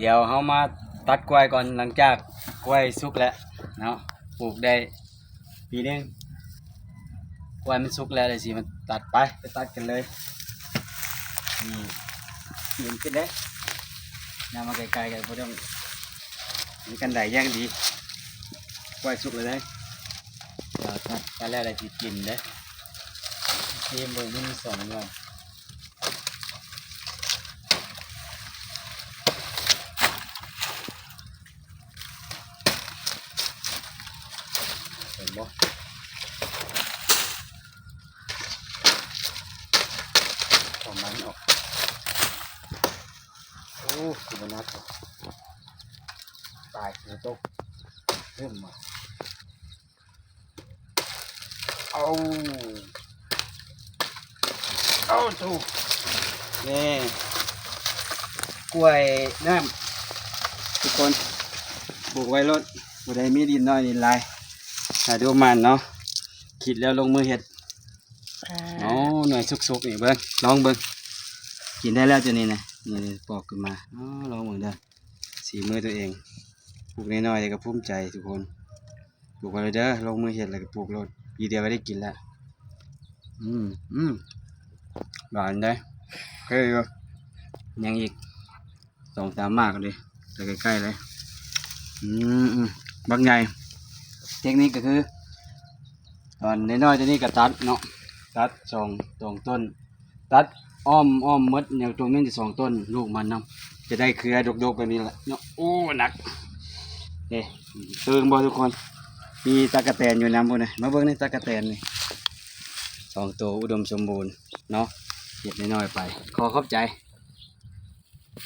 ດຽວເຮົາມາຕັດກ້ວຍກ່ອນ ຫຼັງຈາກກ້ວຍສຸກແລ້ວເນາະ ປູກໄດ້ປີໜຶ່ງ ກ້ວຍມັນສຸກແລ້ວ ດຽວຊິມາຕັດ ໄປ ໄປຕັດກັນເລີຍ. ນີ້ ປີນຂຶ້ນເດ້ ຍ່າງມາໃກ້ໆ ກັນ ບໍ່ຕ້ອງມີກັນໄດຢ່າງດີ ກ້ວຍສຸກແລ້ວເດ້. ດຽວຕັດ ຕັດແລ້ວ ດຽວຊິກິນເດ້. ຊີມເບິ່ງ ມັນມີສອງໜ່ວຍ. ເຫັນບໍ່? ເອົາມັນອອກ. ໂອ້ ຄືມັນໜັກ ຕາຍ ຄືຕົກ ເລີ່ມມາ. ເອົາ ເອົາ ໂທ້ ນີ້ ກ້ວຍນ້ຳ ທຸກຄົນ ປູກໄວ້ໂລດ ຜູ້ໃດມີດິນໜ້ອຍດິນຫຼາຍ ຫາດູໝັ່ນເນາະ ຄິດແລ້ວລົງມືເຮັດ. ໂອ້ ໜ່ວຍສຸກໆ ນີ້ເບິ່ງ ລອງເບິ່ງ ກິນໄດ້ແລ້ວ ຕົວນີ້ນະ ນີ້ ນີ້ ປອກຂຶ້ນມາ ອໍ ລອງເບິ່ງເດີ. ສີມືຕົວເອງ ປູກນ້ອຍໆ ແຕ່ກໍພູມໃຈທຸກຄົນ ປູກໄວ້ເລີຍເດີ ລົງມືເຮັດແລ້ວກໍປູກໂລດ ປີດຽວກໍໄດ້ກິນແລ້ວ. ອືມ ອືມ ຫວານເດ້ ເຄີຍຢູ່ ຍັງອີກສອງສາມໝາກເດ້ ແຕ່ໃກ້ໆ ເລີຍ. ອືມ ອືມ ບັກໃຫຍ່ ເທັກນິກກໍຄື ຕອນນ້ອຍໆ ຕົວນີ້ກໍຕັດເນາະ ຕັດສອງ ສອງຕົ້ນ ຕັດອ້ອມ ອ້ອມໝົດ ແນວຕົງນີ້ສອງຕົ້ນ ລູກມັນນຳ ຈະໄດ້ເຄືອດົກໆ ແບບນີ້ແຫຼະເນາະ. ໂອ້ ໜັກເດ້ ເຕີງບໍ່ທຸກຄົນ ມີຕັກກະແຕນຢູ່ນຳພຸ້ນນະ ມາເບິ່ງນີ້ ຕັກກະແຕນນີ້ ສອງໂຕ ອຸດົມສົມບູນເນາະ ເຮັດນ້ອຍໆ ໄປ ຂໍຂອບໃຈ.